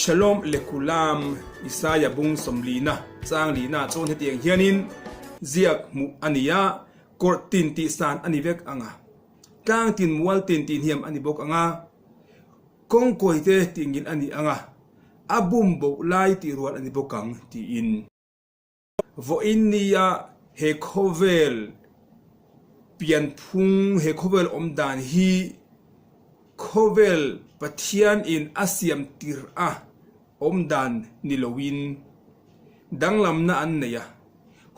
Shalom lekulam, Isaia bung sawmlina chang lina chuan hetiang hianin ziak hmuh a ni a, kawrh tin tih san a ni vek ang a, tlang tin mual tin tih hniam a ni bawk ang a, kawngkawite tih ngil a ni ang a, a bum boh lai tih rual a ni bawk ang tiin. Vawiin nia he khawvel pianphung, he khawvel awm dan hi khawvel Pathian in a siam tirh a awm dan ni loin danglamna an nei a,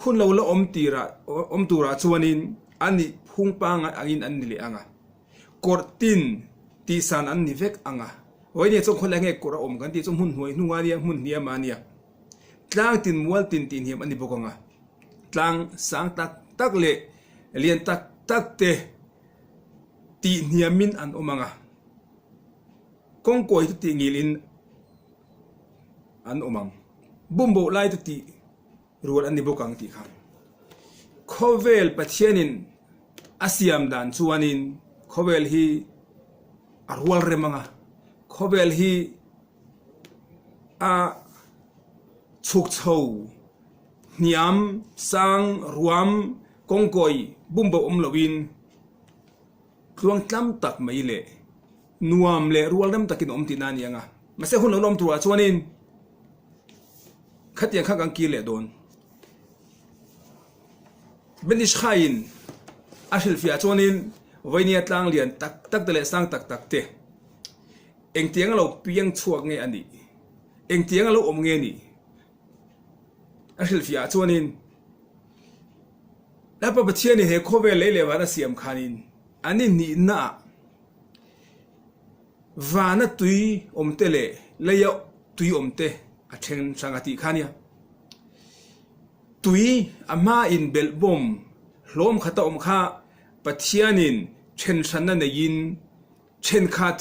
hun lo la awm tirah awm turah chuanin a nih phung pangngai angin an ni leh ang a, kawrh tin tihsan an ni vek ang a, vawiin nia chuan khawlai nge kawrh a awm kan tih chu hmun hnuai hnunga nia hmun hniam a nia. Tlang tin mual tin tih hniam a ni bawk ang a, tlang sang tak tak leh lian tak tak te tih hniamin an awm ang a, kawngkawi te tih ngilin an awm ang, bumboh lai te tih rual an ni bawk ang tih kha khawvel Pathianin a siam dan chuanin khawvel hi a rual rem ang a, khawvel hi. A chhuk chho hniam sang ruam kawngkawi bumbo awm loin tluang tlam tak mai leh nuam leh rual rem takin awm tihna a ni ang a. Mahse hun lo la awm turah chuanin khatiang kha kan kir leh dawn. Benishkhaiin a hrilhfiah chuanin Vainia tlang lian tak tak te leh sang tak tak te Engtiang a lo piang chhuak nge a nih? Engtiang a lo awm nge a nih? A hrilhfiah ah chuanin, Lalpa Pathianin he khawvel lei leh van a siam khanin an inhnihna ah vana tui awm te leh leia tui awm te a then hrang a tih kha nia. Tui a hma in belhbawm hlawm khata awm kha Pathianin then hranna neiin Thenkhat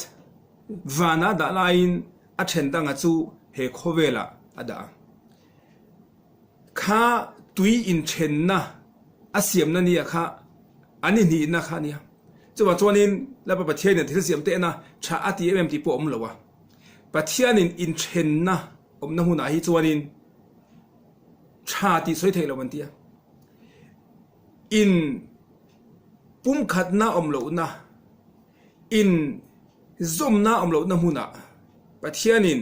vana dah laiin a then danga chu he khawvelah a dah a. Kha tui inthenna a siamna nia kha an inhnihna kha a nia. Chuvang chuanin Lalpa Pathianin thil siam tehna tha a ti em em tih pawh a awm lo a. Pathianin inthenna awmna hunah hi chuanin tha tih sawi theih lo an ti a. In pumkhatna awm lohna, in zawmna awm lohna hmunah Pathianin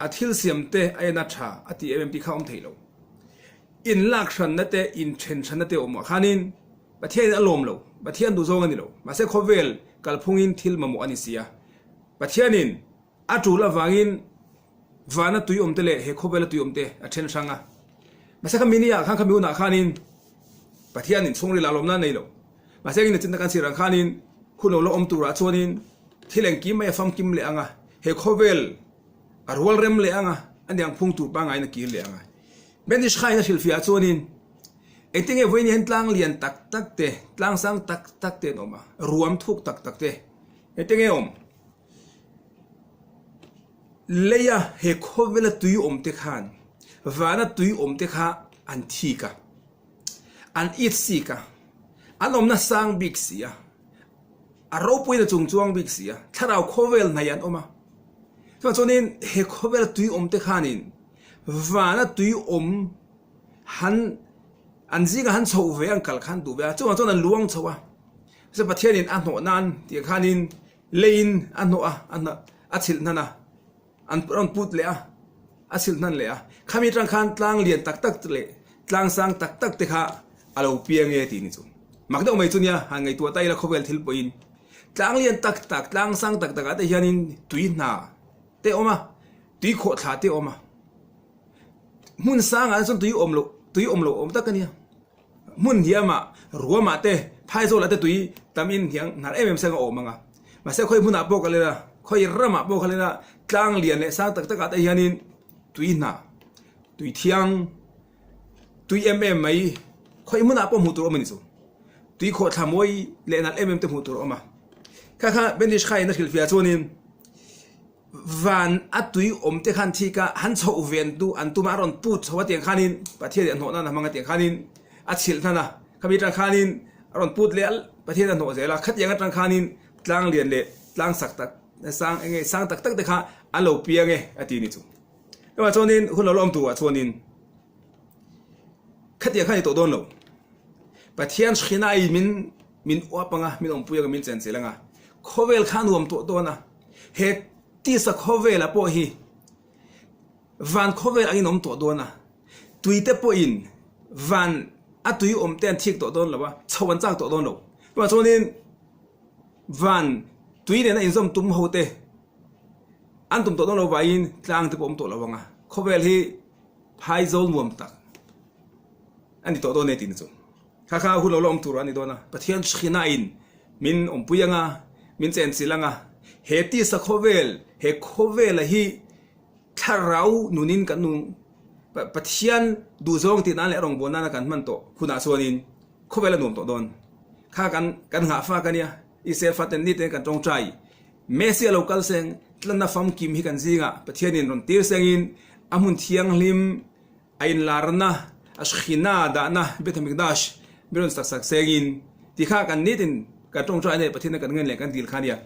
a thil siamte a en a tha a ti em em tih kha a awm thei lo. In lak hranna te, in then hranna te awm ah khanin Pathianin a lawm lo, Pathian duhzawng a ni lo. Mahse khawvel kalphungin thil mamawh a ni si a. Pathianin a tul avangin Vana tui awmte leh he khawvela tui awmte a then hrang a. Mahse kha mini ah khan khami hunah khanin Pathianin chhungril ah lawmna a nei lo. Mahse engin a chinna kan sir ang khanin hun lo la awm turah chuanin thil engkim mai a famkim leh ang a, he khawvel a rual rem leh ang a, a niang phung tur pangaiin a kir leh ang a. Benish khain a hrilhfiah chuanin engtinge vawiin hian tlang lian tak tak te, tlang sang tak tak te an awm a, ruam thuk tak tak te engtinge awm? Leia he khawvela tui awm te khan vana tui awm te kha an thik a, an it sik a, an awmna sang bik si a, a ropuina chung chuang bik si a, thlarau khawvel hnaih an awm a. Chuvang chuanin he khawvela tui awm te khanin vana tui awm han an zingah han chhoh ve an kal khan duh ve a, chuvang chuan an luang chho a. Pathianin a hnawh nan tih khanin Leiin a hnawh a, a hnah a chhilh hnan a, an rawn put leh a, a chhilh hnan leh a. Khami atang khan tlang lian tak tak leh tlang sang tak tak te kha a lo piang e tih ni chu. Mak deuh mai chu nia, han ngaihtuah ta ila khawvel thil pawhin tlang lian tak tak, tlang sang tak tak ah te hianin tui hna te a awm a, tui khawh thla te a awm a. Hmun sangah chuan tui awm loh, tui awm loh awm tak a nia. Hmun hniamah, ruamah te, phaizawlah te tui tam in hniang hnar em em seng a awm ang a. Mahse khawi hmunah pawh kal ila, khawi ramah pawh kal ila tlang lian leh sang tak takah te hianin tui hna, tui thiang, tui em em mai khawi hmunah pawh hmuh tur a awm a ni chu. Tui khawhthla mawi leh nalh em em te hmuh tur a awm a. Kha kha Bendish Khain a hrilhfiah chuanin, Van a tui awm te khan thik a, han chhoh ven tu an tum a, a rawn put chho a tiang khanin Pathian in a hnawh nan a hmang a tiang khanin a chhilh hnan a, khami atang khanin a rawn put leh a, Pathian a hnawh zel a, khatiang atang khanin tlang lian leh tlang sak tak sang eng nge sang tak tak te kha an lo piang e a ti ni chu. Chuvang chuanin hun lo la awm turah chuanin khatiang kha a ni tawh dawn lo. Pathian hrinai min min uap anga, min awmpui anga, min chenchilh anga, khawvel kha a nuam tawh dawn a. He tisa khawvela pawh hi van khawvel angin a awm tawh dawn a, tuite pawhin van a tui awm te an thik tawh dawn lo a, chho an chak tawh dawn lo. Chuvang chuanin van tui nena inzawm tum ho te an tum tawh dawn lo vaiin tlang te pawh awm tawh lo ang a, khawvel hi phaizawl nuam tak a ni tawh dawn e tihna chu. Kha kha hun lo la awm tur a ni dawn a, Pathian hrinaiin min awmpui ang a, min chenchilh ang a, he tisa khawvel, he khawvela hi thlarau nunin kan nung, Pathian duhzawng tih nan leh rawngbâwl nana kan hman tawh hunah chuanin khawvel a nuam tawh dawn. Kha kan kan nghahfak a nia, Israel faten nite kan tawngtai Messi a lo kal seng, tlanna famkim hi kan zingah Pathianin rawn tir sengin a hmun thianghlim a inlarna, a Shekhinah dahna Beth Hamikdash mi rawn sak sak sengin ti kha kan nitin kan tawngtai leh Pathiana kan ngen leh kan dil kha a nia.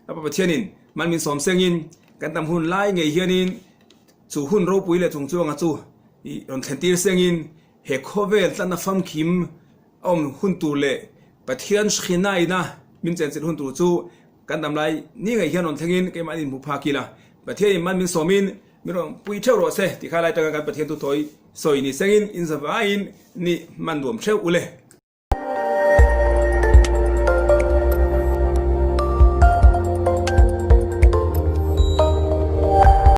A pa Pathianin man min sawm sengin kan tam hun lai ngei hianin chu hun ropui leh chungchuanga chu i rawn thlen tir sengin he khawvel tlanna famkim a awm hun tur leh Pathian Shekhinah ina min chenchilh hun tur chu Kan dam lai ni ngei hian rawn thlengin keimah in hmu phak ila, Pathianin man min sawmin min rawn pui theuh rawh se ti kha lai tanga kan Pathian thu thawi sawi ni sengin in zavaiin ni hman nuam theuh ule.